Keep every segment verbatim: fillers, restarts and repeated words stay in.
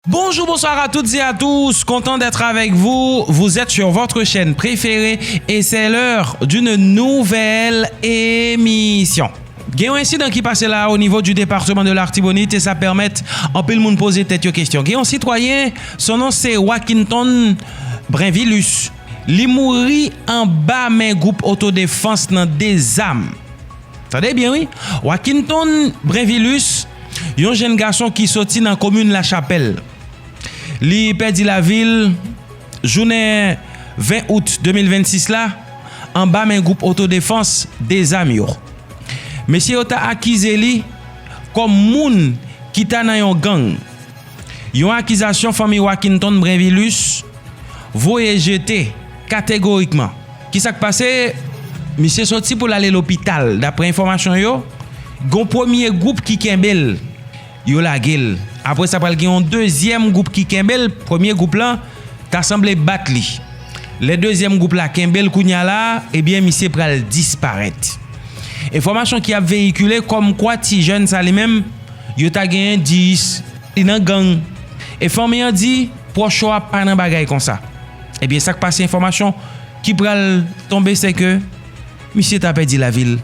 Bonjour, bonsoir à toutes et à tous. Content d'être avec vous. Vous êtes sur votre chaîne préférée et c'est l'heure d'une nouvelle émission. Gen yon ensidan ki pase la o nivo di depatman de Latibonit e sa pèmèt anpil moun poze tèt yo kesyon. Gen yon sitwayen, son non se Wakinton Brinvilus. Li mouri anba men gwoup otodefans nan de zam. Tande byen wi, Wakinton Brinvilus, yon jenn gason ki soti nan komin Lachapèl. Li pèdi lavi l jounen ven out de mil vennsis la anba men gwoup otodefans de zam yo. Mesye yo ta akize li kòm moun ki ta nan yon gang. Yon akizasyon fanmi Wakinton Brinvilus voye jete kategorikman. Kisa k pase? Misye soti pou l ale lopital. Daprè enfòmasyon yo, gon premye gwoup ki kenbe l, yo lage l. Apre sa, pral gen yon dezyèm gwoup ki kenbe l. Premye gwoup lan ta sanble bat li. Lè dezyèm gwoup la kenbe l kounye a la, ebyen, misye pral disparèt. Enfòmasyon ki ap veyikile kòmkwa ti jèn sa li menm, yo ta genyen dis, li nan gang. E fanmi an di, pwòch yo a pa nan bagay konsa. Ebyen, sa k pase, enfòmasyon ki pral tonbe, se ke misye ta pèdi lavi l.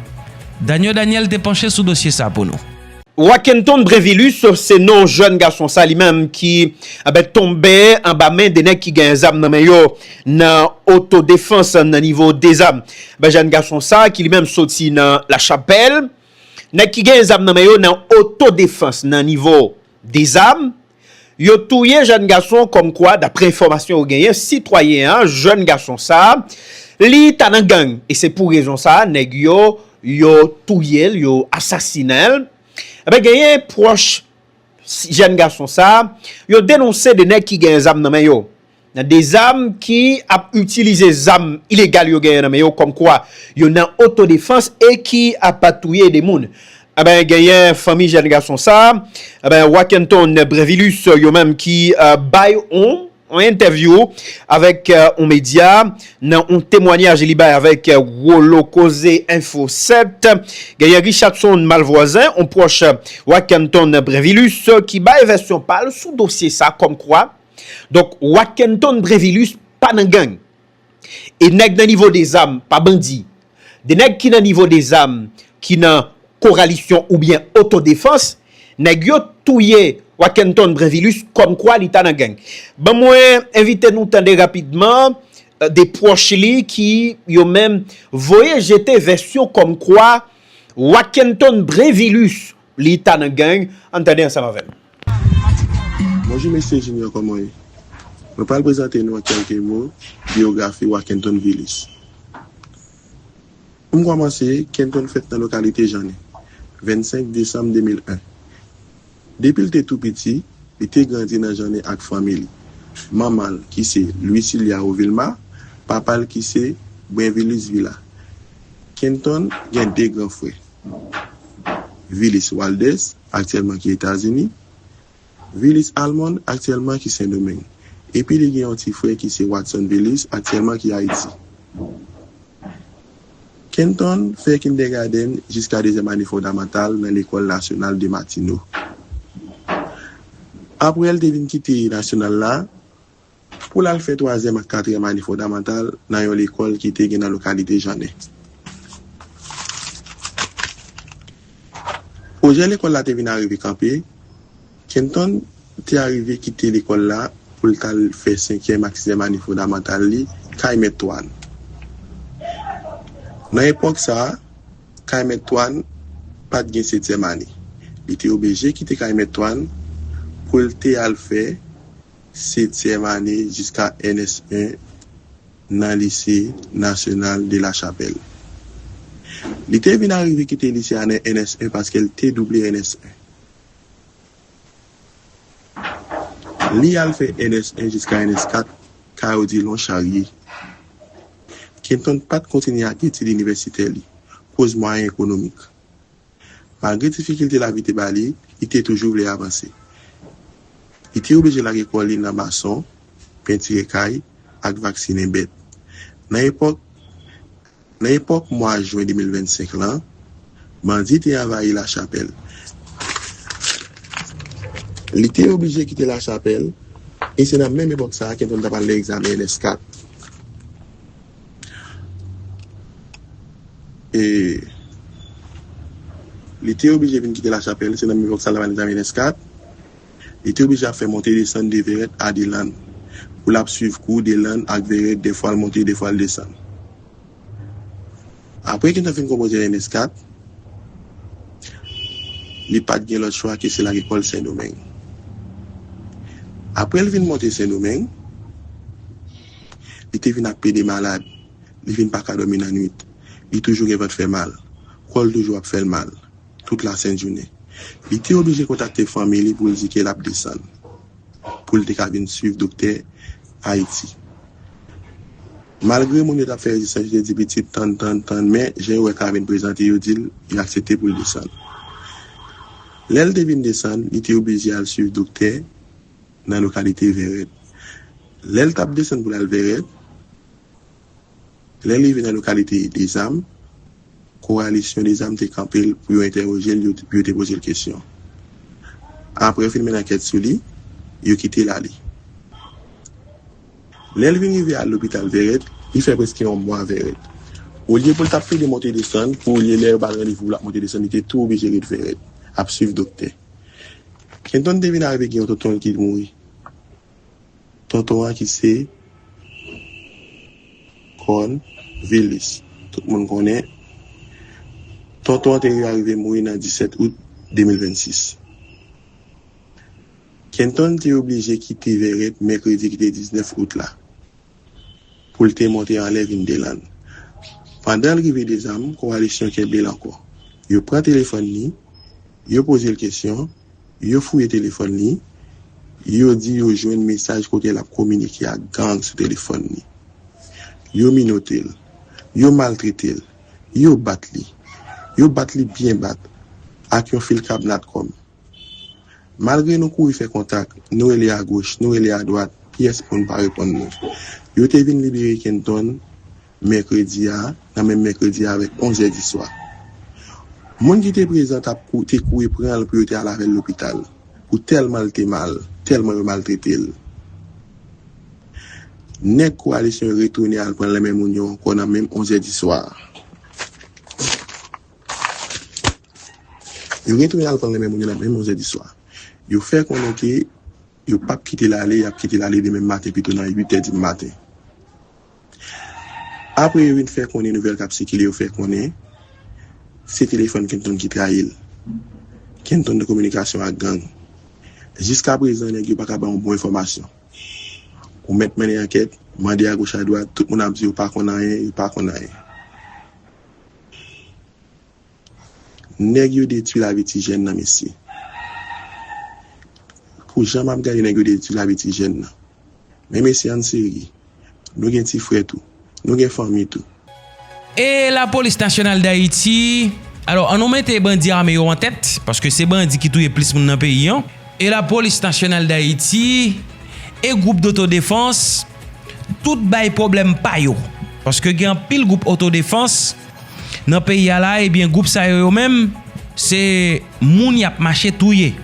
Daniel Daniel te panche sou dosye sa pou nou. Wakenton Brinvilus se non jèn gason sa li menm ki, enben, tonbe anba men de nèg ki gen zam nan men yo nan otodefans nan nivo de zam. Enben, jèn gason sa ki li menm soti nan Lachapèl, nèg ki gen zam nan men yo nan otodefans nan nivo de zam, yo touye jèn gason kòmkwa, daprè enfòmasyon yo genyen, sitwayen an, jèn gason sa, li ta nan gang. E se pou rezon sa, nèg yo, yo touye l, yo asasinen l. Enben, genyen pwòch jèn gason sa, yo denonse de nèg ki gen zam nan men yo. Nan de zam ki ap itilize zam ilegal yo genyen nan men yo, kòmkwa yo nan otodefans e ki ap touye de moun. Enben, genyen fanmi jèn gason sa, enben, Wakenton Brinvilus, yo menm ki, eh, bay on, on entèvyou avèk, eh, on medya, nan on temwanyaj li bay avèk, eh, Wolo Koze Enfo sèt. Genyen Richardson Malvoisin, on pwòch Wakenton Brinvilus, ki bay vèsyon pa l sou dosye sa, kòmkwa, donk, Wakenton Brinvilus pa nan gang. E nèg nan nivo de zam, pa bandi. De nèg ki nan nivo de zam, ki nan koralisyon oubyen otodefans, nèg yo touye Wakenton Brinvilus kòmkwa li ta nan gang. Ban mwen envite nou tande rapidman, eh, de pwòch li ki, yo menm, voye jete vèsyon kòmkwa Wakenton Brinvilus, li ta nan gang. Ann tande ansanm avè m. Bonjou, mesye Junior, kòman w ye? Mwen pral prezante nou an kèlke mo biyografi Wakenton Vilis. Pou m kòmanse, Kenton fèt nan lokalite Jannen, vennsenk desanm de mil en. Depi l te tou piti, li te grandi nan Jannen ak fanmi li. Manman l, ki se Luicilia Ovilma, papa l, ki se Brinvilus Vila. Kenton gen de gran frè, Vilis Waldes, aktyèlman ki Etazini, Vilis Almond, aktyèlman ki Sendomeng. Epi li gen yon ti frè ki se Watson Vilis, aktyèlman ki Ayiti. Kenton fè kindègadenn jiska dezyèm ane fondamantal nan Lekòl Nasyonal de Matino. Apre, l te vin kite Nasyonal la pou l al fè twazyèm ak katriyèm ane fondamantal nan yon lekòl ki te gen nan lokalite Jannen. Pwojè lekòl la te vin arive kanpe, Kenton te arive kite lekòl la pou l t al fè senkyèm ak sizyèm ane fondamantal li kay Mèt Twan. Nan epòk sa a, kay Mèt Twan pa t gen setyèm ane. Li te oblije kite kay Mèt Twan pou l te al fè setyèm ane jiska N S en nan Lise Nasyonal de Lachapèl. Li te vin arive kite lise a nan N S en paske l te double N S en. Li al fè N S en jiska N S kat, kay Odilon Charrier. Kenton pa t kontinye ak etid inivèsitè li, koz mwayen ekonomik. Malgre difikilte lavi te ba li, li te toujou vle avanse. Li te oblije lage kò li nan mason, pentire kay, ak vaksinen bèt. Nan epòk, nan epòk mwa jen de mil vennsenk lan, bandi te anvayi Lachapèl. Li te oblije kite Lachapèl, e se nan menm epòk sa a Kenton t ap al nan egzamen N S kat. E li te oblije vin kite Lachapèl, se nan menm epòk sa a l t ap al nan egzamen N S kat. Li te oblije ap fè monte desann de Vèrèt a Delann, pou l ap swiv kou Delann ak Vèrèt, dèfwa l monte, dèfwa l desann. Apre Kenton fin konpoze N S kat, li pa t gen lòt chwa ke se lage kò l Sendomeng. Apre l vin monte Sendomeng, li te vin ap plede malad, li vin pa ka dòmi nan nwit, li toujou gen vant fè mal, kò l toujou ap fè l mal, tout lasent jounen. Li te oblije kontakte fanmi li pou l di ke l ap desann, pou l te ka vin swiv doktè Ayiti. Malgre moun yo t ap fè rezistans, yo te di pitit, tann, tann, tann, men jan yo wè ka vin prezante, yo di l, yo aksepte pou l desann. Lè l te vin desann, li te oblije al swiv doktè nan lokalite Vèrèt. Lè l t ap desann pou l al Vèrèt, lè l rive nan lokalite Dezam, kowalisyon Dezam te kanpe l pou yo entèwoje l, yo, yo te poze l kesyon. Apre yo fin mennen ankèt sou li, yo kite l ale. Lè l vin rive a lopital Vèrèt, li fè prèske yon mwa Vèrèt. Olye pou l t ap plede monte desann, pou olye lè yo ba l randevou pou l ap monte desann, li te tou oblije ret Vèrèt, ap swiv doktè. Kenton te vin arive gen yon tonton l ki mouri. Tonton an ki se Cornvilus. Tout moun konnen. Tonton an te rive arive mouri nan disèt out de mil vennsis. Kenton te oblije kite Vèrèt mèkredi ki te diznèf out la, pou l te monte anlè vin Delann. Pandan l rive Dezam, kowalisyon kenbe l ankò. Yo pran telefòn li, yo poze l kesyon, yo fouye telefòn li, yo di yo jwenn mesaj kote l ap kominike ak gang sou telefòn li. Yo minote l, yo maltrete l, yo bat li, yo bat li byen bat ak yon fil kab Natcom. Malgre nou kouri fè kontak, nou rele agoch, nou rele adwat, pyès moun pa reponn nou. Yo te vin libere Kenton mèkredi a, nan menm mèkredi a avèk onz è di swa. Moun ki te prezan t ap kou-, te kouri pran l pou yo te al avè l lopital, pou tèlman l te mal, tèlman yo maltrete l. Nèg kowalisyon yo retounen al pran l nan men moun yo ankò nan menm onz è di swa. Yo retounen al pran l nan men moun yo nan menm onz è di swa. Yo fè konnen ke yo p ap kite l ale, y ap kite l ale demen maten pito nan uit è di maten. Apre yo vin fè konnen nouvèl k ap sikile, yo fè konnen se telefòn Kenton ki trayi l. Kenton nan kominikasyon ak gang. Jiskaprezan, nèg yo pa ka ba yon bon enfòmasyon. Ou mèt mennen ankèt, mande agoch adwat, tout moun ap di yo pa konn anyen, yo pa konn anyen. Nèg yo detwi lavi ti jèn nan, mesye. Pou jan m ap gade nèg yo detwi lavi ti jèn nan. Men mesye, ann serye. Nou gen ti frè tou. Nou gen fanmi tou. E Lapolis Nasyonal Dayiti, alò, ann nou mete bandi ame yo an tèt, paske se bandi ki touye plis moun nan peyi an. E Lapolis Nasyonal Dayiti e gwoup dotodefans, tout bay pwoblèm pa yo. Paske gen anpil gwoup otodefans nan peyi a la, ebyen, gwoup sa yo, yo menm, se moun y ap mache touye.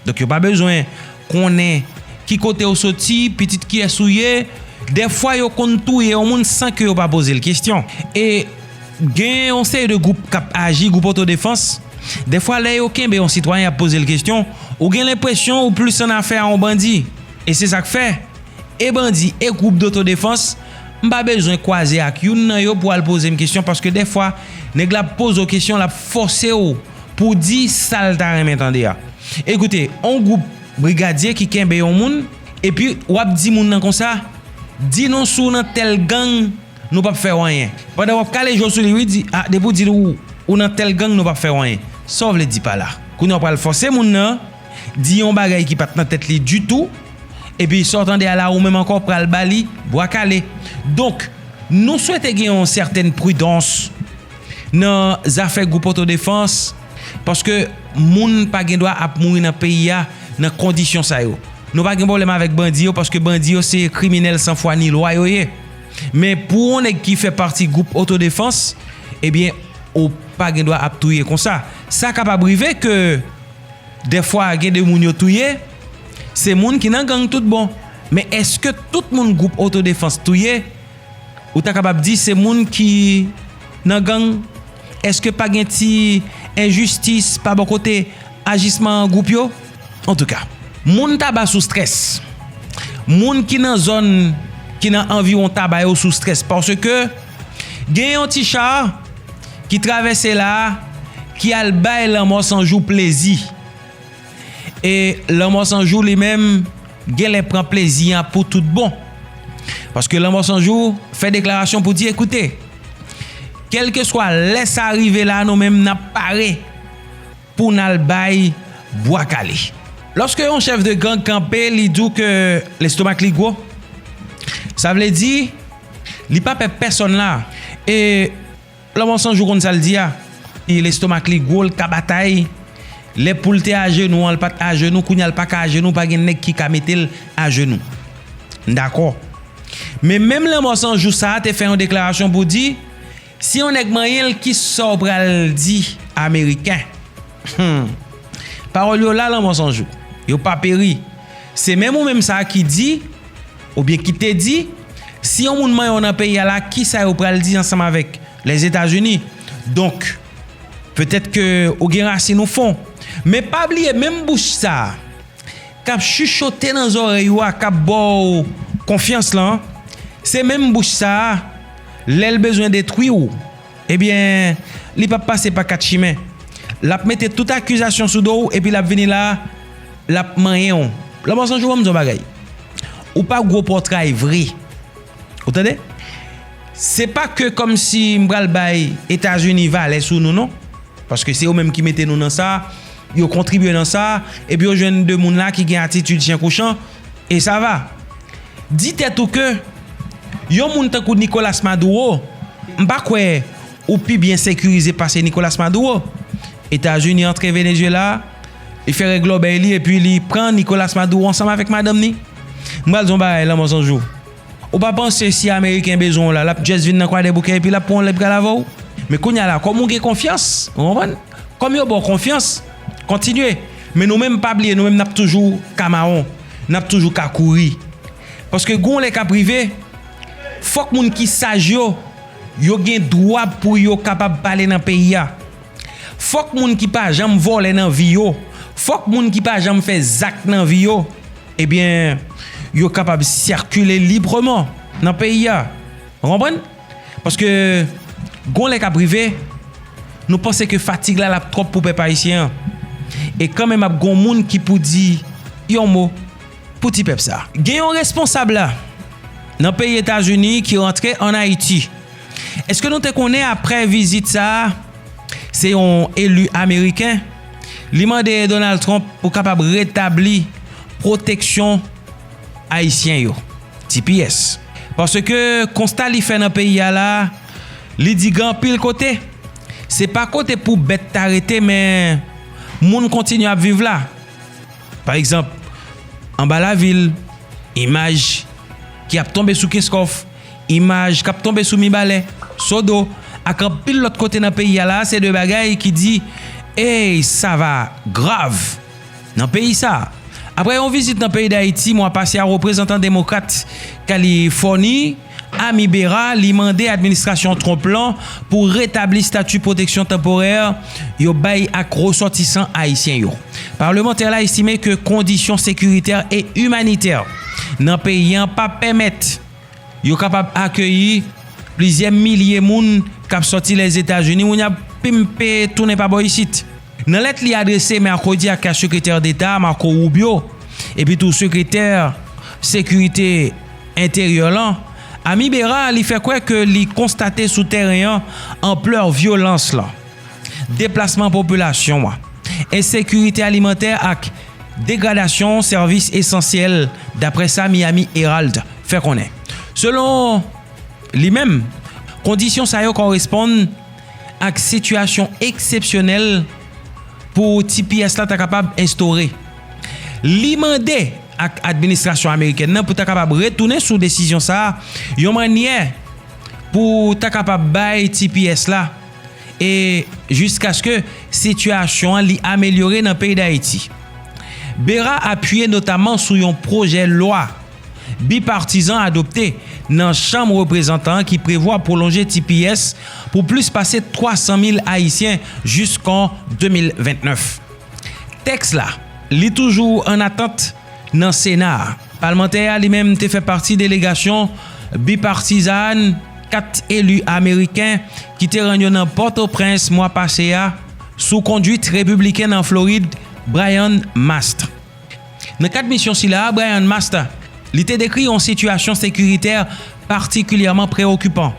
Donk, yo pa bezwen konnen ki kote w soti, pitit kiyès ou ye. Dèfwa, yo konn touye yon moun san ke yo pa poze l kesyon. E gen yon seri de gwoup k ap aji, gwoup otodefans. Dèfwa, lè yo kenbe yon sitwayen, y ap poze l kesyon, ou gen lenpresyon ou plis annafè a yon bandi. E se sa k fè, e bandi, e gwoup dotodefans, m pa bezwen kwaze ak youn nan yo pou al poze m kesyon, paske dèfwa, nèg la ap poze w kesyon, l ap fòse w pou w di sa l ta renmen tande a. Ekoute, on gwoup brigadye ki kenbe yon moun, epi w ap di moun nan konsa, di non si w nan tèl gang, nou p ap fè w anyen. Pandan w ap kale je w sou li, wi, di, a, depi w di l ou, ou nan tèl gang, nou p ap fè w anyen. Sa w vle di pa la? Kounye a w pral fòse moun nan di yon bagay ki pa t nan tèt li ditou, epi sa w tande a la, ou menm ankò pral ba li bwa kale. Donk, nou swete gen yon sètèn pridans nan zafè gwoup otodefans, paske moun pa gen dwa ap mouri nan peyi a nan kondisyon sa yo. Nou pa gen pwoblèm avèk bandi yo, paske bandi yo se kriminèl san fwa ni lwa yo ye. Men pou yon nèg ki fè pati gwoup otodefans, ebyen, ou pa gen dwa ap touye konsa. Sa kapab rive ke dèfwa gen de moun yo touye, Se moun ki nan gang tout bon. Men èske tout moun gwoup otodefans touye, ou ta kapab di se moun ki nan gang? Èske pa gen ti enjistis pa bò kote ajisman gwoup yo? Antouka, moun Taba sou strès. Moun ki nan zòn ki nan anviwon Taba yo sou strès paske gen yon ti cha ki travèse la a ki al bay Lanmò San Jou plezi. E Lanmò San Jou li menm genlè pran plezi an pou tout bon. Paske Lanmò San Jou fè deklarasyon pou di, ekoute, kèlkeswa lè sa rive la, nou menm n ap pare pou n al bay bwa kale. Lòske yon chèf de gang kanpe, li di w ke lestomak li gwo, sa vle di li pa pè pèsonn la. E Lanmò San Jou konn sa l di a. Lestomak li gwo, l ka batay. Lè pou l te ajenou an, l pa t ajenou, kounye a l pa ka ajenou, pa gen nèg ki ka mete l ajenou. M dakò. Men menm Lanmò San Jou sa a te fè yon deklarasyon pou di, si yon nèg manyen l, kisa w pral di Ameriken? Hmm. Pawòl yo la, Lanmò San Jou. Yo pa peri. Se menm ou menm sa a ki di, oubyen ki te di, si yon moun manyen w nan peyi a la, kisa yo pral di ansanm avèk Lèzetazini? Donk, petèt ke ou gen rasin ou fon. Men pa bliye, menm bouch sa a k ap chichote nan zòrèy ou a, k ap ba w konfyans lan, se menm bouch sa a, lè l bezwen detwi w, ebyen, li p ap pase pa kat chimen. L ap mete tout akizasyon sou do w, epi l ap vini la, l ap manyen w. Lanmò San Jou, ban m di w yon bagay. Ou pa gwo pòtray vre. Ou tande? Se pa ke kòmsi m pral bay Etazini valè sou nou, non. Paske se yo menm ki mete nou nan sa, yo kontribye nan sa, epi yo jwenn de moun la ki gen atitid chen kou chan, e sa va. Di tèt ou ke yon moun tankou Nicolas Maduro, m pa kwè ou pi byen sekirize pase Nicolas Maduro. Etazini antre Venezuela, li fè règ lòbèy li, epi li pran Nicolas Maduro ansanm avèk madanm ni. M pral di yon bagay, Lanmò San Jou. Ou pa panse si Ameriken bezwen w la, l ap just vin nan Kwadèboukè epi l ap pran w, l ap pral avè w? Men kounye a la, kòm ou gen konfyans, ou konprann? Kòm yo ba w konfyans, kontinye. Men nou menm, pa bliye, nou menm, n ap toujou ka mawon. N ap toujou ka kouri. Paske gon lè k ap rive, fòk moun ki saj yo, yo gen dwa pou yo kapab pale nan peyi a. Fòk moun ki pa janm vòlè nan vi yo, fòk moun ki pa janm fè zak nan vi yo, ebyen, yo kapab sikile libreman nan peyi a. Ou konprann? Paske gon lè k ap rive, nou panse ke fatig la l ap twòp pou pèp ayisyen an. E kanmenm ap gon moun ki pou di yon mo pou ti pèp sa. Gen yon responsab la nan peyi Etazini ki rantre ann Ayiti. Èske nou te konnen apre vizit sa a, se yon eli ameriken, li mande Donald Trump pou kapab retabli pwoteksyon ayisyen yo, T P S. Paske konsta li fè nan peyi a la, li di gen anpil kote, se pa kote pou bèt ta rete, men moun kontinye ap viv la. Pa egzanp, anba lavil, imaj ki ap tonbe sou Kenskòf, imaj k ap tonbe sou Mibalè, Sodo, ak anpil lòt kote nan peyi a la, se de bagay ki di, ey, sa va grav nan peyi sa a. Apre yon vizit nan peyi Dayiti mwa pase a, reprezantan demokrat Kalifòni, Amy Berra, li mande administrasyon Trump lan pou retabli stati pwoteksyon tanporè yo bay ak resòtisan ayisyen yo. Palmantè la estime ke kondisyon sekiritè e imanitè nan peyi an pa pèmèt yo kapab akeyi plizyè milye moun k ap sòti Lèzetazini, moun y ap pimpe tounen pa bò isit. Nan lèt li adrese mèkredi ak Sekretè Deta Marco Rubio, epi tou Sekretè Sekirite Enteryè lan, Amy Berra, li fè kwè ke li konstate sou tèren an anplè vyolans lan, deplasman popilasyon an, ensekirite alimantè ak degradasyon sèvis esansyèl, daprè sa Miami Herald fè konnen. Selon li menm, kondisyon sa yo koresponn ak sitiyasyon eksepsyonèl pou T P S la ta kapab enstore. Li mande ak administrasyon amerikèn nan pou ta kapab retounen sou desizyon sa a, yon mannyè pou ta kapab bay T P S la, e jiskaske sitiyasyon an li amelyore nan peyi Dayiti. Bera apiye notaman sou yon pwojè lwa bipatizan adopte nan Chanm Reprezantan an ki prevwa pwolonje T P S pou plis pase twa san mil Ayisyen jiskan de mil vennèf. Tèks la, li toujou an atant nan Sena a. Palmantè a li menm te fè pati delegasyon bipatizan kat eli ameriken ki te rann yo nan Pòtoprens mwa pase a sou kondwit repibliken nan Florid, Brian Mast. Nan kad misyon sila a, Brian Mast, li te dekri yon sitiyasyon sekiritè patikilyèman preokipan.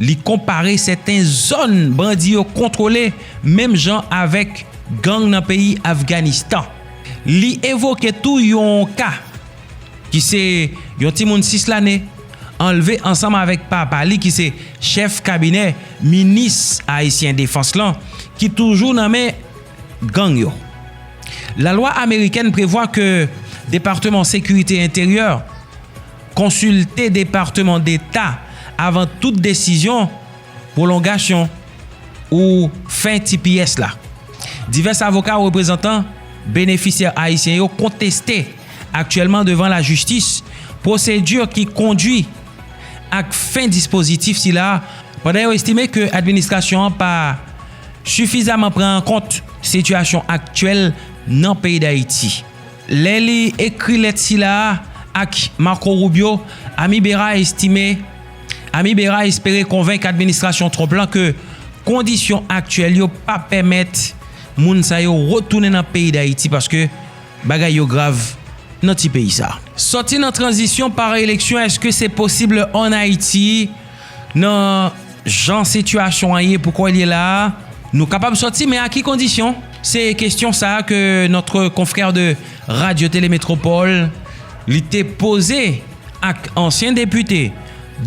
Li konpare sèten zòn bandi yo kontwole menm jan avèk gang nan peyi Afganistan. Li evoke tou yon ka ki se yon timoun sis lane anlve ansanm avèk papa li ki se chèf kabinè minis ayisyen defans lan ki toujou nan men gang yo. Lalwa amerikèn prevwa ke Depatman Sekirite Enteryè konsilte Depatman Deta avan tout desizyon, pwolongasyon ou fen T P S la. Divès avoka reprezantan benefisyè ayisyen yo konteste aktyèlman devan lajistis pwosedi ki kondwi ak fen dispozitif sila, pandan yo estime ke administrasyon an pa sifizaman pran an kont sitiyasyon aktyèl nan peyi Dayiti. Lè li ekri lèt sila a ak Marco Rubio, Ami Bera estime, Ami Bera espere konvenk administrasyon Trump lan ke kondisyon aktyèl yo pa pèmèt moun sa yo retounen nan peyi Dayiti paske bagay yo grav nan ti peyi sa. Sòti nan tranzisyon pa eleksyon, èske se posib ann Ayiti? Nan jan sitiyasyon an ye pou kò l ye la a, nou kapab sòti, men a ki kondisyon? Se kesyon sa a ke notre confrère de Radio Télé Métropole li te poze ak ansyen depite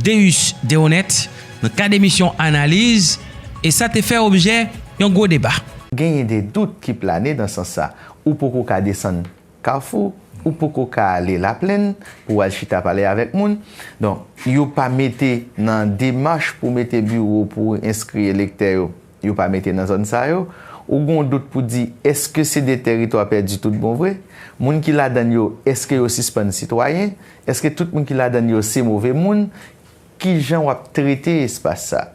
Deus Dehonnette nan kad emisyon Analiz, e sa te fè objè yon gwo deba. Genyen de dout ki plane nan sans sa. Ou poko ka desann Kafou, ou poko ka ale Laplenn pou w al chita pale avèk moun. Donk, yo pa mete nan demach pou mete biwo pou enskri elektè yo, yo pa mete nan zòn sa yo. Ou gen yon dout pou di, èske se de tèritwa pèdi tout bon vre? Moun ki ladann yo, èske yo sispann sitwayen? Èske tout moun ki ladann yo se move moun? Kijan w ap trete espas sa?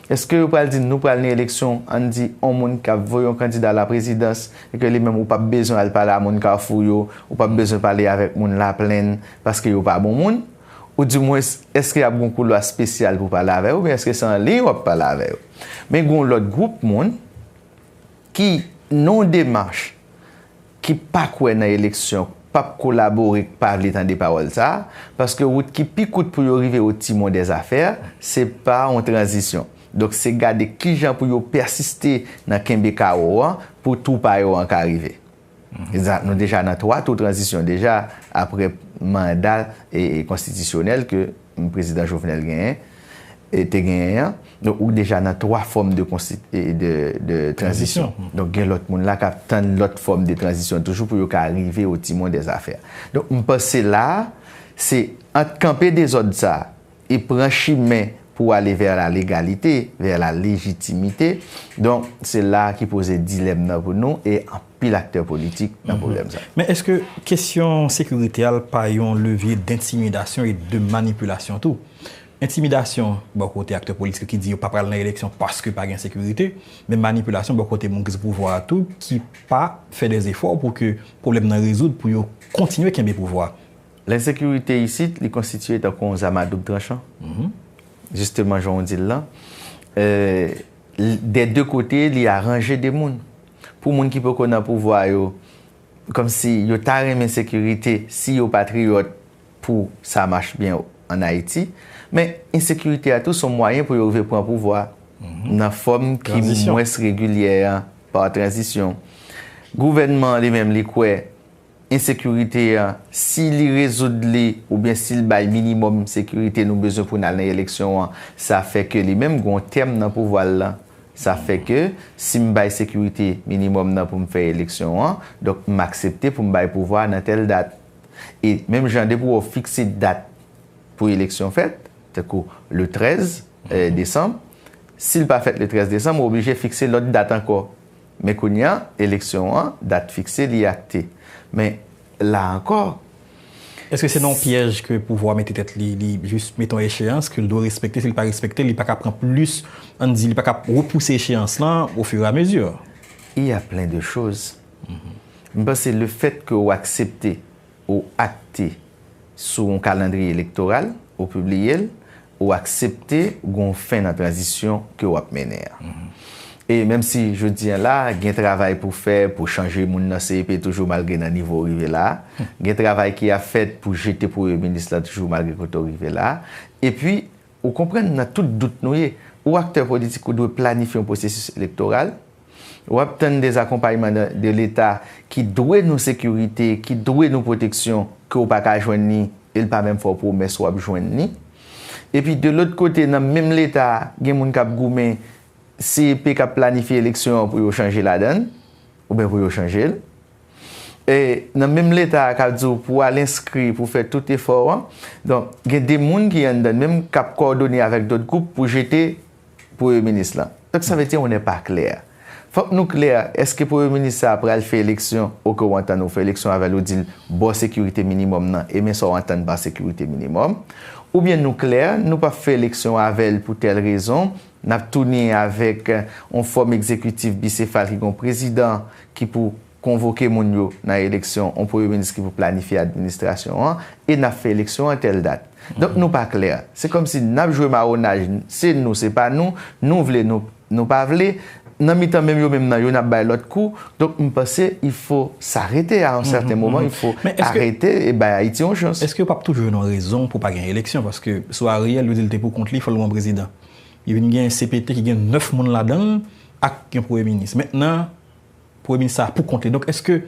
Èske yo pral di n nou pral nan eleksyon, ann di, yon moun k ap voye yon kandida laprezidans, e ke li menm ou p ap bezwen al pale a moun Kafou yo, ou p ap bezwen pale avèk moun Laplenn, paske yo pa bon moun? Oudimwens, èske y ap gen yon koulwa espesyal pou pale avè yo, oubyen èske se an liy w ap pale avè yo? Men gen yon lòt gwoup moun ki nan yon demach ki pa kwè nan eleksyon, p ap kolabore, k pa vle tande pawòl sa a, paske wout ki pi kout pou yo rive o timon dè zafè, se pa yon tranzisyon. Donk, se gade kijan pou yo pèsiste nan kenbe kawo an pou tou pa yo an ka rive. Sa, nou deja nan twa tou tranzisyon deja, apre manda, e, e, konstitisyonèl ke prezidan Jovenel genyen, e, te genyen an. Donk, ou deja nan twa fòm de konsti-, e, de, de tranzisyon. Tranzisyon. Donk, gen lòt moun la k ap tann lòt fòm de tranzisyon toujou pou yo ka rive o timon dè zafè. Donk, m panse la a, se ant kanpe dezòd sa a e pran chimen pou ale vè la legalite, vè la lejitimite. Donk, se la a ki poze dilèm nan pou nou e anpil aktè politik nan pwoblèm sa. Men èske kesyon sekirite a l pa yon levye d entimidasyon e de manipilasyon tou? Entimidasyon bò kote aktè politik yo ki di yo pa pral nan eleksyon paske pa gen sekirite, men manipilasyon bò kote moun ki sou pouvwa a tou ki pa fè dèzefò pou ke pwoblèm nan rezoud pou yo kontinye kenbe pouvwa a. Lensekirite isit, li konstitye tankou yon zam a doub tranchan. Jisteman, jan w di l lan, euh, dè de kote, li aranje de moun. Pou moun ki poko nan pouvwa yo, kòmsi yo ta renmen sekirite si yo patriyòt pou sa mach byen ann Ayiti. Men ensekirite a tou se yon mwayen pou yo rive pran pouvwa nan fòm ki mwens regilyè an, pa tranzisyon. Gouvènman an li menm, li kwè ensekirite an, si li rezoud li, oubyen si l bay minimòm sekirite nou bezwen pou n al nan eleksyon an, sa fè ke li menm gen yon tèm nan pouvwa l lan. Sa fè ke si m bay sekirite minimòm nan pou m fè eleksyon an, donk m aksepte pou m bay pouvwa a nan tèl dat. E menm jan depi w wè w fikse dat pou eleksyon fèt, tankou le trèz, eh, desanm, si l pa fèt le trèz desanm, ou oblije fikse lòt dat ankò. Men kounye a, eleksyon an, dat fikse, li akte. Men la ankò. Èske se nan yon pyèj ke pouvwa mete tèt li, li jis mete yon echeyans ke l dwe respekte, si l pa respekte, li pa ka pran plis, ann di, li pa ka repouse echeyans lan au fur et à mesure? Il y a plein de choses. M panse le fait que ou aksepte, ou akte sou yon kalandriye elektoral, ou pibliye l, ou aksepte gen yon fen nan tranzisyon ke w ap mennen an. E menm si jodi a la, gen travay pou fè, pou chanje moun nan C E P toujou malgre nan nivo w rive la, gen travay ki ap fèt pou jete premye minis la toujou malgre kote w rive la, epi ou konprann nan tout dout nou ye, ou aktè politik ou dwe planifye yon pwosesis elektoral, w ap tann de akonpayman de Leta ki dwe nou sekirite, ki dwe nou pwoteksyon, ke w pa ka jwenn li, e l pa menm fè w pwomès w ap jwenn li. Epi de lòt kote, nan menm Leta a, gen moun k ap goumen, C E P k ap planifye eleksyon an pou yo chanje ladan l, oubyen pou yo chanje l. E nan menm Leta a k ap di w pou w al enskri, pou w fè tout efò w an, donk, gen de moun ki anndan l menm k ap kowòdone avèk dòt gwoup pou jete premye minis lan. Donk, sa vle di, on n'est pas clair. Fòk nou klè, èske premye minis sa a pral fè eleksyon, oke w antann ou fè eleksyon avè l, ou di l ba w sekirite minimòm nan, e men sa w antann pa sekirite minimòm. Oubyen nou klè, nou p ap fè eleksyon avè l pou tèl rezon, n ap tounen avèk yon fòm egzekitif bisefal ki gen yon prezidan ki pou konvoke moun yo nan eleksyon, yon premye minis ki pou planifye administrasyon an, e n ap fè eleksyon an tèl dat. Donk nou pa klè. Se kòmsi n ap jwe mawonaj, se nou, se pa nou, nou vle, nou, nou pa vle. Nan mitan menm yo menm nan, youn ap bay lòt kou. Donk m panse il faut s'arrêter à un certain moment, il faut arrêter e bay Ayiti yon chans. Èske yo p ap toujou jwenn yon rezon pou pa gen eleksyon? Paske sou Ariel, yo di l te pou kont li, fò l pran prezidan. Li vin gen C P T ki gen nèf moun ladan l ak yon premye minis. Mentnan, premye minis sa a pou kont li. Donk, èske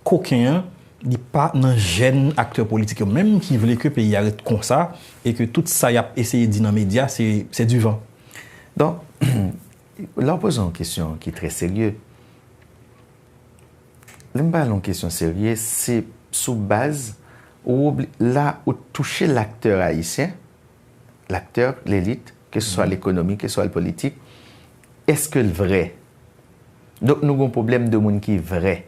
koken an, li pa nan jèn aktè politik yo menm ki vle ke peyi a ret konsa e ke tout sa y ap eseye di nan medya, se, se divan? Donk, la w poze yon kesyon ki trè serye. Lè m pale yon kesyon serye, se sou baz ou obli-, la ou touche laktè ayisyen, laktè, lelit, ke se swa lekonomi, ke se swa politik, èske l vrè? Donk nou gen yon pwoblèm de moun ki vrè.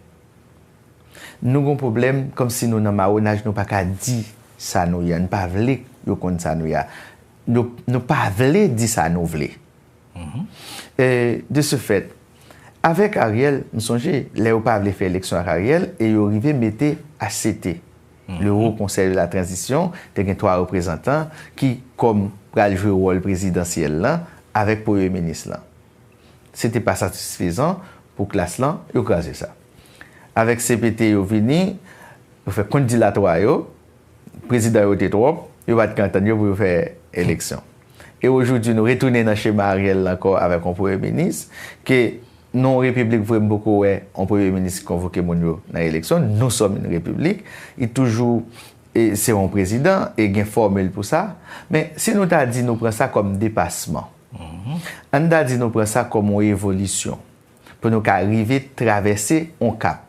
Nou gen yon pwoblèm kòmsi nou nan mawonaj, nou pa ka di sa nou ye a, nou pa vle yo konn sa nou ye a. Nou, nou pa vle di sa nou vle. E, de ce fait, avèk Ariel, m sonje, lè yo pa vle fè eleksyon ak Ariel, e yo rive mete H C T, le Haut Conseil de la Transition, te gen twa reprezantan ki, kòm pral jwe wòl prezidansyèl lan, avèk premye minis lan. Se te pa satisfezan pou klas lan, yo kraze sa. Avèk C P T, yo vini, yo fè kont dilatwa yo, prezidan yo te twòp, yo pa t ka antann yo pou yo fè eleksyon. E aujourd'hui, nou retounen nan chema Ariel la ankò avèk yon premye minis ke nan yon repiblik vre, m poko wè yon premye minis ki konvoke moun yo nan eleksyon. Nous sommes une république. Li toujou, e se yon prezidan, e gen fòmil pou sa. Men si nou ta di nou pran sa kòm depasman, ann ta di nou pran sa kòm yon evolisyon, pou nou ka rive travèse yon kap,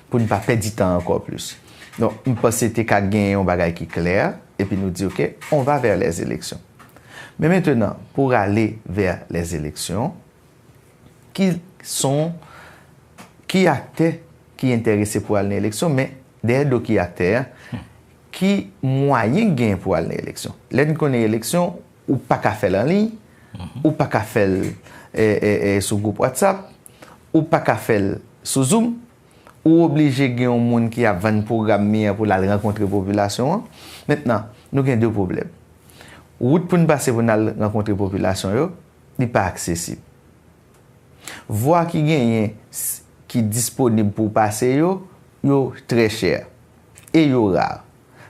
pou n pa pèdi tan ankò plis. Donk, m panse te ka gen yon bagay ki klè, epi nou di, oke, on va vers les élections. Men mentenan, pou ale vè lèzeleksyon, ki son, ki aktè ki enterese pou al nan eleksyon, men dèyè do ki aktè a, ki mwayen k genyen pou al nan eleksyon? Lè n konnen eleksyon, ou pa ka fè l an liy, ou pa ka fè l, e, e, e, sou gwoup WhatsApp, ou pa ka fè l sou Zoom, ou oblije gen yon moun ki ap vann pwogram li an pou l al rankontre popilasyon an. Mentnan, nou gen de pwoblèm. Wout pou n pase pou n al rankontre popilasyon yo, li pa aksesib. Vwa ki genyen, s-, ki disponib pou w pase yo, yo trè chè e yo ra.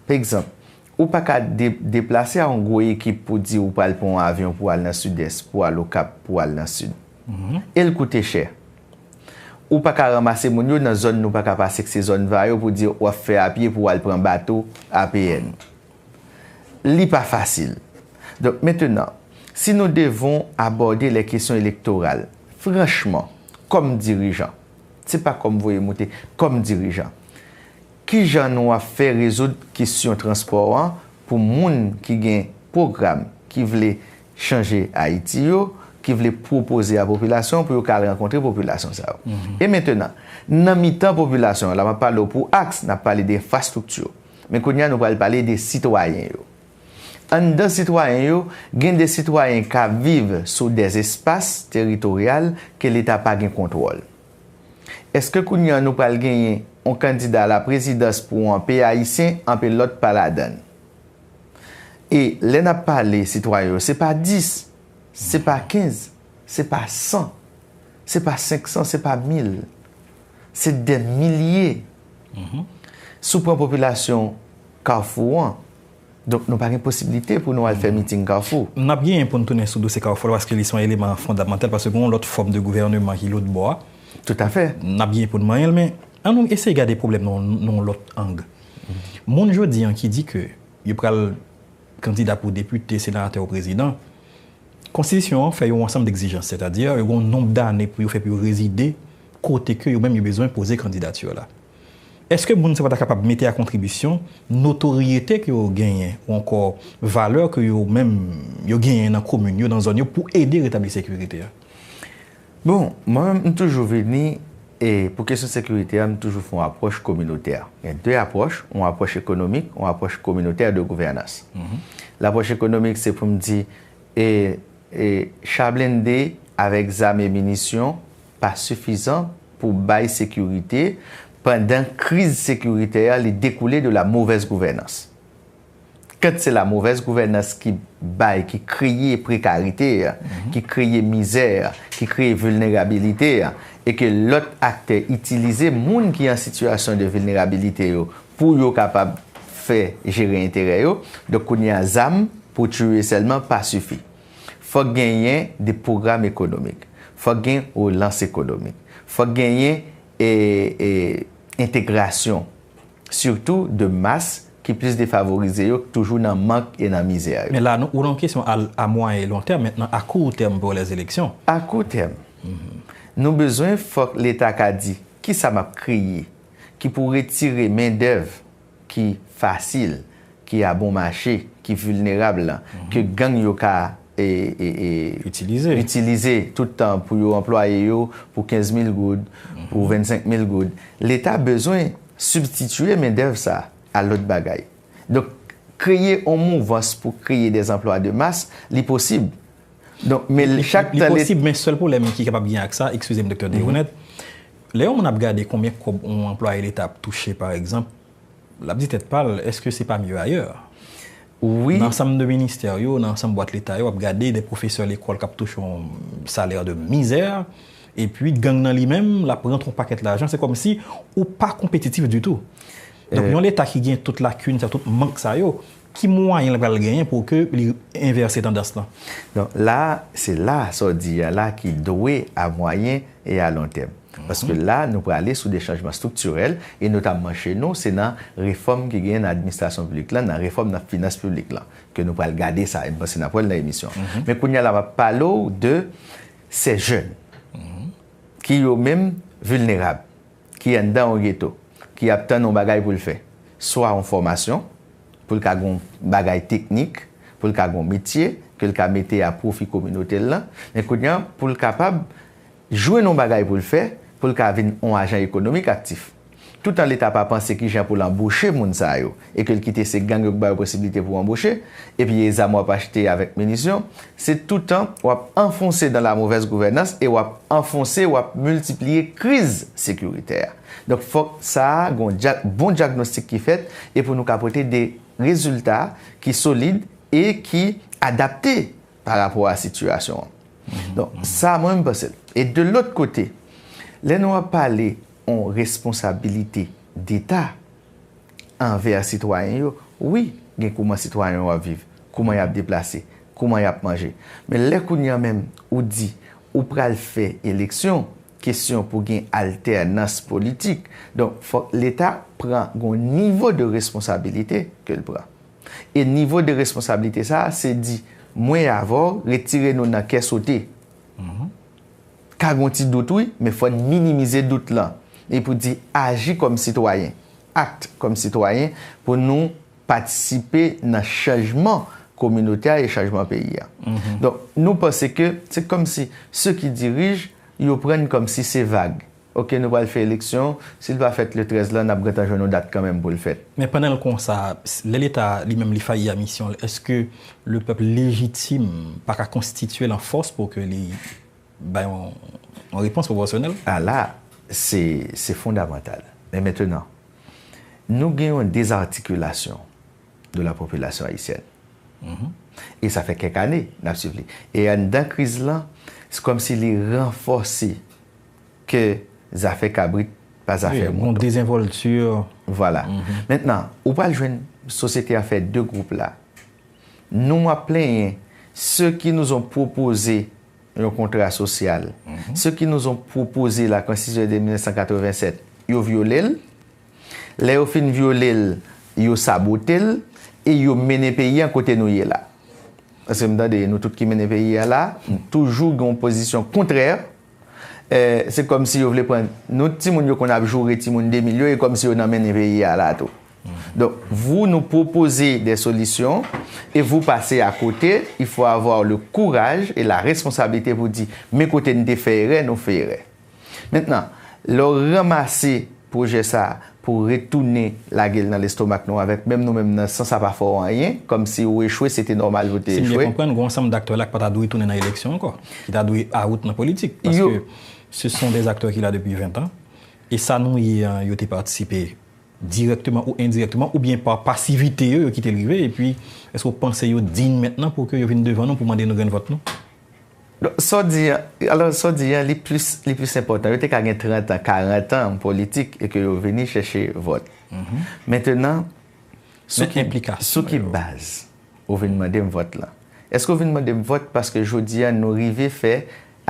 Pa egzanp, ou pa ka de-, deplase a yon gwo ekip pou di ou pral pran yon avyon pou al nan Sidès, pou al Okap, pou al nan Sid. E l koute chè. Ou pa ka ranmase moun yo nan zòn nou pa ka pase, k se zòn va yo, pou di w ap fè apye pou w al pran bato A P N. Li pa fasil. Donk, mentenan, si nou devon abòde lè kesyon elektoral, franchman, kòm dirijan, se pa kòm voye moute, kòm dirijan, kijan nou ap fè rezoud kesyon transpò an pou moun ki gen pwogram, ki vle chanje Ayiti yo, ki vle pwopoze a popilasyon pou yo ka al rankontre popilasyon sa yo. E mentenan, nan mitan popilasyon an, la m ap pale w pou aks, n ap pale de enfrastrikti. Men kounye a, nou pral pale de sitwayen yo. Anndan sitwayen yo, gen de sitwayen k ap viv sou de espas teritoryal ke Leta pa gen kontwòl. Èske kounye a nou pral genyen yon kandida laprezidans pou anpe Ayisyen, anpe lòt pa ladan l? E lè n ap pale sitwayen yo, se pa dis, se pa kenz, se pa san, se pa senk san, se pa mil. Se dè milye. Si w pran popilasyon Kafou an, donk nou pa gen posiblite pou nou al fè miting Kafou. N ap genyen pou n tounen sou dosye Kafou la, paske li se yon eleman fondamantal, paske gen yon lòt fòm de gouvèneman ki lòt bò a. Toutafè. N ap genyen pou n manyen l, men ann nou eseye gade pwoblèm nan, nan yon lòt ang. Moun jodi an ki di ke yo pral kandida pou depite, senatè ou prezidan, konstitisyon an fè yon ansanm degzijans, sètadi yo gen yon nonb dane pou yo fè pou yo rezide kote ke yo menm yo bezwen poze kandidati la. Èske moun sa yo ta kapab mete a kontribisyon notoriyete ke yo genyen ou ankò valè ke yo menm yo genyen nan komin yo, nan zòn yo pou ede retabli sekirite a? Bon, mwen menm, m toujou vini, e pou kesyon sekirite a, m toujou fè yon apwòch kominotè. Gen de apwòch, yon apwòch ekonomik, yon apwòch kominotè de gouvènans. Lapwòch ekonomik, se pou m di, e, e cha blende avèk zam e minisyon pa sifizan pou bay sekirite pandan kriz sekiritè a, li dekoule de la mauvaise gouvènans. Quand se la mauvaise gouvènans ki bay, ki kreye prekarite a, ki kreye mizè a, ki kreye vilnerabilite a, e ke lòt aktè itilize moun ki an sitiyasyon de vilnerabilite yo pou yo kapab fè jere enterè yo, donk kounye a zam pou tiye sèlman pa sifi. Fòk genyen de pwogram ekonomik. Fòk gen relans ekonomik. Fòk genyen, e, e, entegrasyon, sitou de mas ki plis defavorize yo, k toujou nan mank e nan mizè yo. Men la, nou, ou nan kesyon a, a mwayen e lon tèm, mentnan, a kou tèm pou lèzeleksyon. A kou tèm, nou bezwen, fòk Leta ka di, kisa m ap kreye ki pou retire mendèv ki fasil, ki a bon mache, ki vilnerab la, ke gang yo ka, e, e, e, Itilize. Itilize tout tan pou yo anplwaye yo pou kenz mil goud, pou vennsenk mil goud. Leta bezwen sibstitye mendèv sa a lòt bagay. Donk, kreye yon mouvans pou kreye des emplois de masse, li posib. Donk, men li, chak li tan Leta posib, men sèl pwoblèm ki kapab gen ak sa, eskize m, Doktè Deronette, lè yon moun ap gade konbyen kòb yon anplwaye Leta ap touche, pa egzanp, l ap di tèt pa l, èske se pa mye ayè? Wi. Nan ansanm de ministè yo, nan ansanm bwat Leta yo, w ap gade de pwofesè lekòl k ap touche yon salè de mizè, epi gang nan li menm, l ap rantre yon pakèt lajan, se kòmsi ou pa konpetitif ditou. Donk, yon Leta ki gen tout lakin sa, tout mank sa yo, ki mwayen l pral genyen pou ke li envèse tandans lan? Donk, la, se la, sa w di a la ki dwe a mwayen e a lon tèm. Paske la, nou prale sou de chanjman striktirèl, e notamman che nou, se nan refòm ki genyen nan administrasyon piblik lan, nan refòm nan finans piblik lan, ke nou pral gade sa, e m panse n ap wè l nan emisyon an. Men kounye a la, m ap pale w de se jèn ki yo menm vilnerab, ki anndan yon geto, ki ap tann yon bagay pou l fè. Swa yon fòmasyon, pou l ka gen yon bagay teknik, pou l ka gen yon metye, ke l ka mete a pwofi kominote l lan. Men kounye a, pou l kapab jwenn yon bagay pou l fè, pou l ka vin yon ajan ekonomik aktif. Toutan Leta pa panse kijan pou l anboche moun sa yo, e ke l kite se gang yo k ba yo posiblite pou anboche, epi e zam w ap achte avèk minisyon, se toutan w ap anfonse dans la mauvaise gouvernance e w ap anfonse, w ap miltipliye kriz sekiritè a. Donk, fòk sa a, gon dya-, bon dyagnostik ki fèt, e pou nou ka pote de rezilta ki solid e ki adapte pa rapò a sitiyasyon an. Donk, sa, mwen, m panse l. E de lòt kote, lè nou ap pale yon responsabilite deta anvè sitwayen yo, wi, gen kouman sitwayen yo ap viv, kouman y ap deplase, kouman y ap manje. Men lè kounye a menm, ou di ou pral fè eleksyon, kesyon pou gen altènans politik. Donk, fòk Leta pran yon nivo de responsabilite ke l pran. E nivo de responsablite sa a, se di, mwen avè w, retire nou nan kè sote. Ka gen yon ti dout, wi, men fò n minimize dout lan. E pou di, aji kòm sitwayen, act kòm sitwayen, pou nou patisipe nan chanjman kominote a e chanjman peyi a. Donk, nou panse ke se kòmsi ceux qui dirigent, yo pran n kòmsi se vag. Oke, nou pral fè eleksyon, si l pa fèt le trèz la, n ap gentan jwenn yon dat kanmenm pou l fèt. Men pandan l konsa, lè Leta li menm li fayi a misyon l, èske lepèp lejitim pa ka konstitye l an fòs pou ke li bay yon, yon repons pwopòsyonèl? A la, se, se fondamantal. Men mentenan, nou gen yon dezatikilasyon de la popilasyon ayisyèn. E sa fè kèk ane n ap swiv li. E anndan kriz lan, se kòmsi li ranfòse ke zafè kabrit pa zafè mouton. Wi, yon dezenvòlti. Vwala. Mentnan, ou pral jwenn sosyete a fè de gwoup la. Nou ap plenyen, ceux qui nous ont proposé yon kontra sosyal, ceux qui nous ont proposé la Constitution de mil nèf san katreven sèt, yo vyole l. Lè yo fin vyole l, yo sabote l e yo mennen peyi a kote nou ye la. Paske m tande nou tout ki mennen peyi a la, m toujou gen yon pozisyon kontrè. Eh, se kòmsi yo vle pran nou timoun yo konn ap joure timoun de mil yo, e kòmsi yo nan mennen peyi a la tou. Donk, vous nous proposez des solutions et vous passez à côté. Il faut avoir le courage et la responsabilité pou di, men kote n te fè erè, nou fè erè. Mentnan, lè w ranmase pwojè sa a pou retounen lage l nan lestomak nou avèk menm nou menm nan san sa pa fè w anyen, kòmsi ou echwe, se te nòmal pou w te echwe. Si m byen konprann, gen yon ansanm daktè la ki pa ta dwe tounen nan eleksyon ankò, ki ta dwe out nan politik, paske ce sont des acteurs qui là depuis vingt ans, e sa nou ye an, yo te patisipe dirèkteman ou endirèkteman, oubyen pa pasivite yo, yo kite l rive, epi èske w panse yo diy mentnan pou ke yo vin devan nou pou mande nou grenn vòt nou? Donk, sa w di an, alò, sa w di an, li plis, li plis enpòtan. Yo te ka gen trant an, karant an politik e ke yo vini chèche vòt. Mentnan, sou ki, sou ki baz ou vin mande m vòt lan? Èske w vin mande m vòt paske jodi a nou rive fè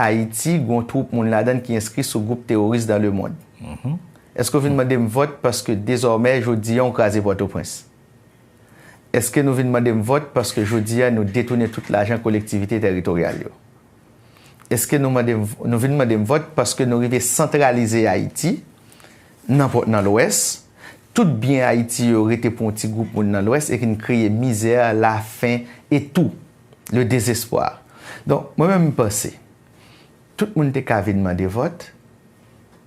Ayiti gen yon twoup moun ladan l ki enskri sou gwoup teworis dans le monde? Èske w vin mande m vòt paske dezòmè jodi a w kraze Pòtoprens? Èske nou vin mande m vòt paske jodi a nou detounen tout lajan kolektivite tèritoryal yo? Èske nou mande m, nou vin mande m vòt paske nou rive santralize Ayiti nan pò-, nan Lwès? Tout byen Ayiti yo rete pou yon ti gwoup moun nan Lwès e ki n kreye mizè, lafen e tou, le désespoir. Donk, mwen menm m panse, tout moun te ka vin mande vòt,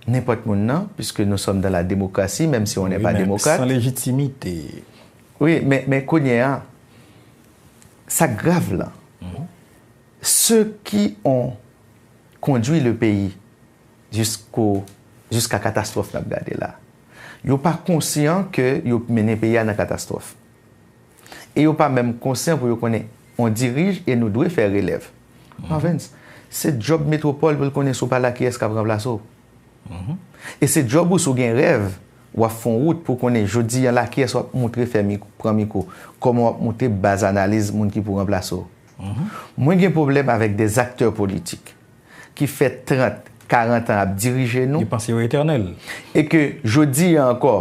nenpòt moun nan, puisque nous sommes dans la démocratie, même si on n'est pas démocrate. Wi, men san lejitimite. Wi, men, men kounye a, sa k grav lan, ceux qui ont conduit le pays jusqu'au, jusqu'à katastwòf n ap gade la, yo pa konsyan ke yo mennen peyi a nan katastwòf. E yo pa menm konsyan pou yo konnen on dirij e nou dwe fè relèv. Marvens, se djòb Metwopòl pou l konnen si w pa la kiyès k ap ranplase w. E se djòb ou si w gen rèv, w ap fè on wout pou w konnen jodi a la kiyès w ap moutre fè mikwo, pran mikwo, kòman w ap moutre baz analiz moun ki pou ranplase w. Mwen gen pwoblèm avèk des acteurs politiques ki fè trant, karant an ap dirije nou. Yo panse yo etènèl. E ke jodi a ankò,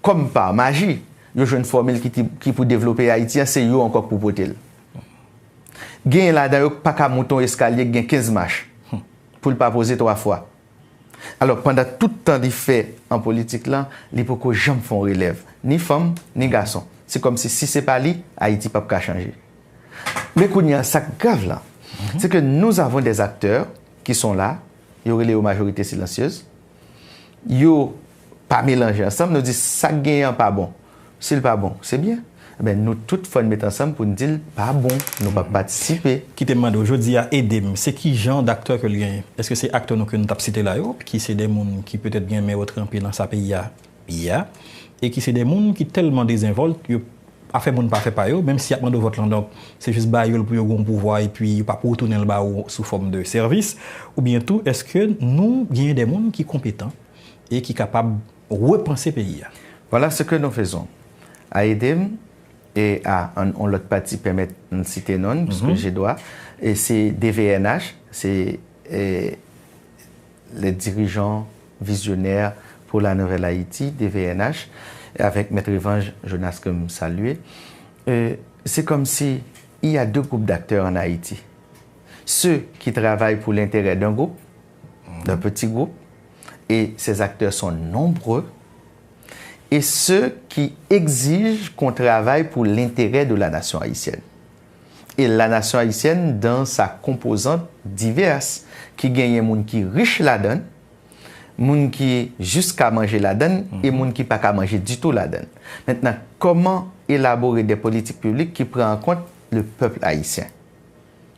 kòm pa maji, yo jwenn fòmil ki, ki pou devlope Ayiti an, se yo ankò k pou pote l. Genyen ladan yo k pa ka moute yon eskalye k gen kenz mach pou l pa poze twa fwa. Alò, pandan tout tan li fè an politik lan, li poko janm fè yon relèv, ni fanm, ni gason. Se kòmsi si se pa li, Ayiti p ap ka chanje. Men kounye a, sa k grav la, se ke nous avons des acteurs qui sont là, yo rele yo majorité silencieuse, yo pa melanje ansanm, nou di sa k genyen an pa bon. Si l pa bon, se byen. Ebyen, nou tout fò n met ansanm pou n di l pa bon, nou p ap patisipe. Kite m mande w, jodi a, Edem, se ki jan daktè ke l genyen? Èske se aktè nou ke nou t ap site la yo, ki se de moun ki petèt gen men yo tranpe nan sa peyi a ye a, e ki se de moun ki tèlman dezenvòlt, yo afè moun pa fè pa yo, menm si y ap mande w vòt lan, donk, se jis ba yo l pou yo gen yon pouvwa, epi yo p ap retounen l ba ou sou fòm de sèvis, oubyen tou, èske nou genyen de moun ki konpetan e ki kapab repanse peyi a? Voilà ce que nous faisons. A Edem, e a, an, on lòt pati pèmèt m site non l, puisque j'ai droit, e se D V N H, se, e, les dirigeants visionnaires pour la Nouvelle Haïti, D V N H, avec Maître Evange Jonas que m salye. Euh, c'est comme si il y a deux groupes d'acteurs en Haïti. Ceux qui travaillent pour l'intérêt d'un groupe, d'un petit groupe, et ces acteurs sont nombreux, et ceux qui exigent qu'on travaille pour l'intérêt de la nation haïtienne. Et la nation haïtienne dans sa composante diverse, ki genyen moun ki rich ladan l, moun ki jis ka manje ladan l, e moun ki pa ka manje ditou ladan l. Mentnan, kòman elabore de politik piblik ki pran an kont le pèp ayisyen?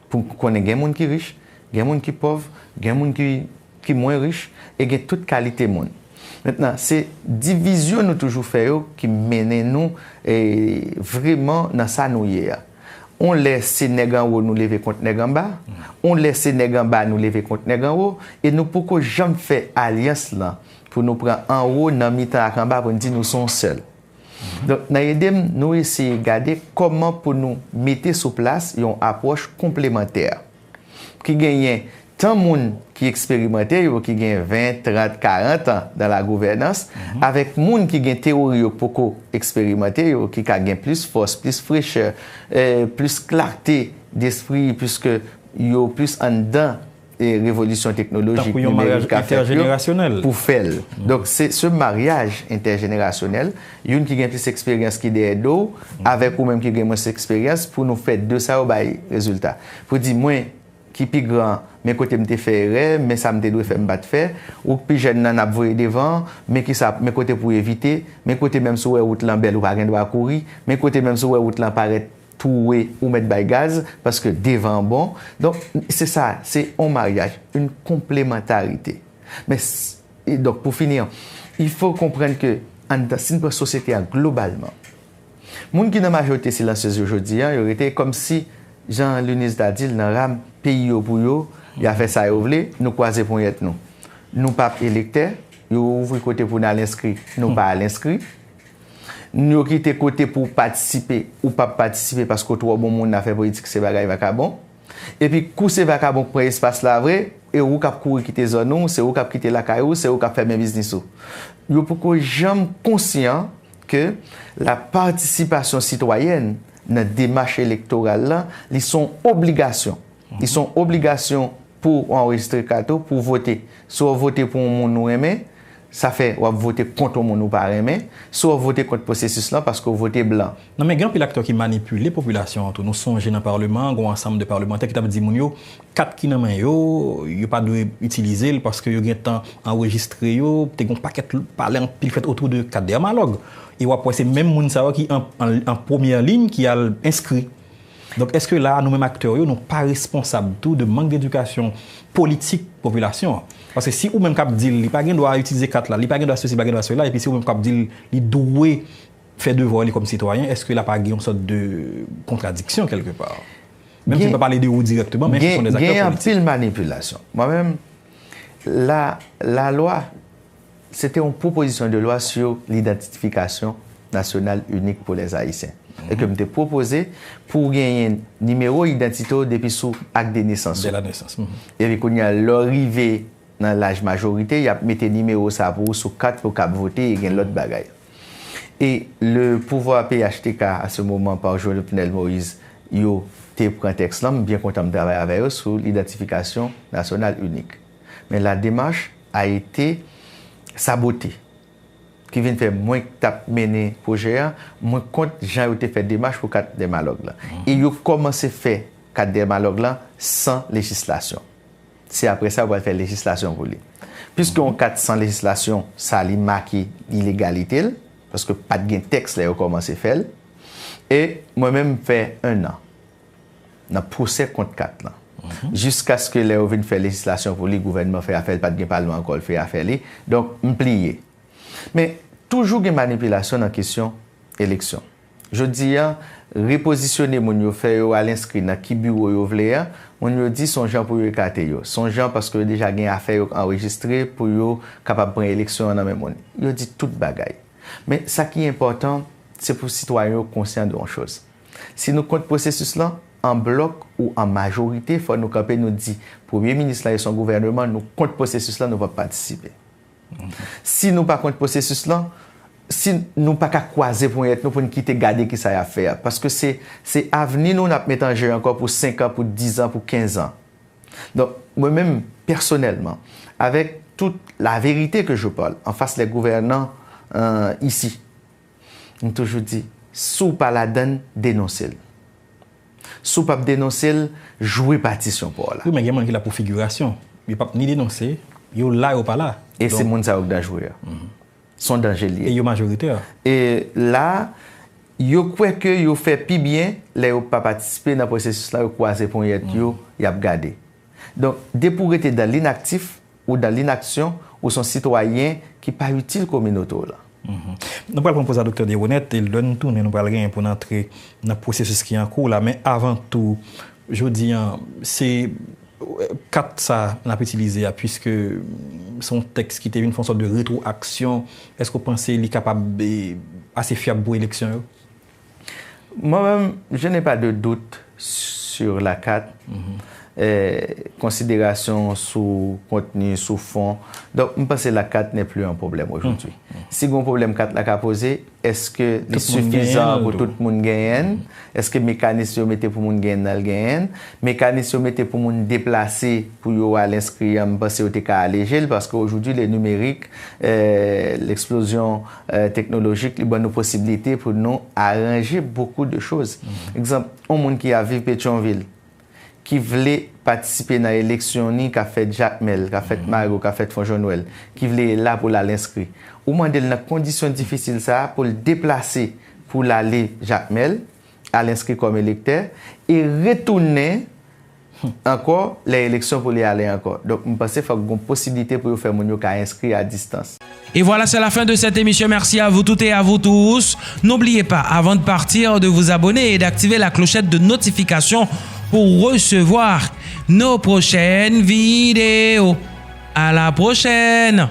Pou konnen gen moun ki rich, gen moun ki pòv, gen moun ki, ki mwen rich, e gen tout kalite moun. Mentnan, se divizyon nou toujou fè yo ki mennen nou, e, vreman nan sa nou ye a. On lè se nèg anwo nou leve kont nèg anba, on lè se nèg anba nou leve kont nèg anwo, e nou poko janm fè alyans lan pou nou pran anwo nan mitan ak anba pou n di nou se yon sèl. Donk, nan ede m, nou eseye gade kòman pou nou mete sou plas yon apwòch konplemantè ki genyen tan moun ki eksperimante yo, ki gen ven, trant, karant an dan la gouvènans, avèk moun ki gen tewori yo poko eksperimante yo, ki ka gen plis fòs, plis frechè, eh, plis klarte despri, piske yo plis anndan, eh, revolisyon teknolojik, nimerik ka fèt yo pou fè l. Donk, se ce mariage intergénérationnel, youn ki gen plis eksperyans ki dèyè do w, avèk ou menm ki gen mwens eksperyans, pou nou fè de sa yo bay rezilta. Pou di, mwen, ki pi gran, men kote m te fè erè, men sa m te dwe fè, m pa t fè. Ou k pi jèn nan, n ap voye devan, men kisa, men kote pou w evite, men kote menm si w wè wout lan bèl, ou pa gen dwa kouri, men kote menm si w wè wout lan parèt twouwe, ou mèt bay gaz, paske devan an bon. Donk, se sa, se yon maryaj, une complémentarité. Men, s- e donk, pou fini, il faut comprendre que anndan, si n pran sosyete a globalman, moun ki nan majorite silansyez yo jodi a, yo rete kòmsi, jan Lunise ta di l, nan ram peyi yo pou yo, y a fè sa yo vle, nou kwaze ponyèt nou. Nou p ap elektè, yo ouvri kote pou n al enskri, nou pa al enskri. Yo kite kote pou w patisipe, ou p ap patisipe paske w twò bon moun, afè politik se bagay vakabon. Epi kou se vakabon k pran espas la vre, e ou k ap kouri kite zòn ou, se ou k ap kite lakay ou, se ou k ap fèmen biznis ou. Yo poko janm konsyan ke la participation citoyenne nan demach elektoral la, li se yon obligasyon. Li se yon obligasyon pou w anrejistre kat ou, pou w vote. Si w vote pou yon moun ou renmen, sa fè w ap vote kont yon moun ou pa renmen. Si w vote kont pwosesis lan, paske w vote blan. Non, men gen anpil aktè ki manipile popilasyon an tou. Nou sonje nan Palman an, gen yon ansanm de palmantè ki t ap di moun yo, kat ki nan men yo, yo pa dwe itilize l paske yo gentan anrejistre yo. Te gen yon pakèt pale anpil fèt otou de kat Dermalog. E w ap wè se menm moun sa yo ki an, an, an premyè liy ki al enskri. Donk, èske la a, nou menm aktè yo, nou pa responsab tou de mank dedikasyon politik popilasyon an? Paske si ou menm k ap di l, li pa gen dwa itilize kat la, li pa gen dwa sesi, li pa gen dwa sela, epi si ou menm k ap di l, li dwe fè devwa li kòm sitwayen, èske la pa gen yon sòt de kontradiksyon kèlke pa? Menm si n pa pale de ou dirèkteman, men ce sont des acteurs politiques. Gen anpil manipilasyon. Mwen menm, la, lalwa, se te yon pwopozisyon de lwa sur l'identification nationale unique pour les Haïtiens. E ke m te pwopoze pou w genyen nimewo idantite w depi sou ak de nesans ou. Dès la naissance. Epi kounye a, lè w rive nan laj majorite, y ap mete nimewo sa pou ou sou kat pou w kab vote e gen lòt bagay. E le pouvoir P H T K, à ce moment, par Jovenel Moïse, yo te pran tèks lan, m byen kontan m travay avè yo sou l'identification nationale unique. Men la démarche a été sabotée, ki vin fè mwen k t ap mennen pwojè a, mwen kont jan yo te fè demach pou kat Dermalog lan. E yo kòmanse fè kat Dermalog lan san lejislasyon. Se apre sa yo pral fè lejislasyon pou li. Piske yon kat san lejislasyon, sa li make ilegalite l, paske pa t gen tèks lè yo kòmanse fè l. E mwen menm m fè en an nan pwosè kont kat lan. Jiskaske lè yo vin fè lejislasyon pou li, gouvènman fè afè l, pa t gen palman ankò, l fè afè li. Donk, m pliye. Men, toujou gen manipilasyon nan kesyon eleksyon. Jodi a, repozisyone moun yo, fè yo al enskri nan ki biwo yo vle a, moun yo di se yon jan pou yo ekate yo. Se yon jan paske yo deja gen afè yo anrejistre pou yo kapab pran eleksyon an nan men moun. Yo di tout bagay. Men, sa ki enpòtan, se pou sitwayen yo konsyan de yon choz. Si nou kont pwosesis lan, an blòk ou an majorite, fò nou kanpe, nou di, premye minis lan e son gouvèneman, nou kont pwosesis lan, nou p ap patisipe. Si nou pa kont pwosesis lan, si nou pa ka kwaze ponyèt nou pou n kite gade kisa y ap fè a. Paske se, se avni nou n ap met an je ankò pou senk an, pou diz an, pou kenz an. Donk, mwen menm, pèsonèlman, avec toute la vérité que je parle, en face les gouvernants, euh, ici, m toujou di, si w pa ladann, denonse l. Si w p ap denonse l, jwe patisyon pa w la. Wi, men gen moun ki la pou figirasyon. Yo p ap ni denonse, yo la, yo pa la. E se moun sa yo k danjere a. Se yon danje l ye. E yo majoritè. E la, yo kwè ke yo fè pi byen lè yo pa patisipe nan pwosesis la, yo kwaze ponyèt yo, y ap gade. Donk, depi w rete dans l'inactif ou dans l'inaction, ou se yon sitwayen ki pa itil kominote w lan. Nou pral pran poz a Doktè Deronette, e lè n tounen, nou pral genyen pou n antre nan pwosesis ki an kou la. Men avan tou, jodi a, se kat sa n ap itilize a, puiske se yon tèks ki te vin fè yon sòt de retwoaksyon, èske w panse li kapab ase fyab pou eleksyon yo? Moi-même, je n'ai pas de doute sur la carte. Konsiderasyon sou kontni, sou fon. Donk, m panse la carte n'est plus un problème aujourd'hui. Si gen yon pwoblèm kat la ka poze, èske li sifizan pou tout moun genyen l? Èske mekanis yo mete pou moun genyen l genyen l? Mekanis yo mete pou moun deplase pou yo al enskri an, m panse yo te ka aleje l, paske aujourd'hui le numérique, l'explosion technologique, li ban nou posibilite pou nou aranje beaucoup de choses. Egzanp, yon moun ki ap viv Petyonvil, ki vle patisipe nan eleksyon ni k ap fèt Jakmèl, k ap fèt Mago, k ap fèt Fon Jòn Nwèl, ki vle la pou l al enskri. Ou mande l nan kondisyon difisil sa a pou l deplase pou l ale Jakmèl, al enskri kòm elektè, e retounen ankò lè eleksyon pou li ale ankò. Donk, m panse fòk gen posiblite pou yo fè moun yo ka enskri a distans. Et voilà, c'est la fin de cette émission. Merci à vous toutes et à vous tous. N'oubliez pas, avant de partir, de vous abonner et d'activer la clochette de notification pour recevoir nos prochaines vidéos. À la prochaine!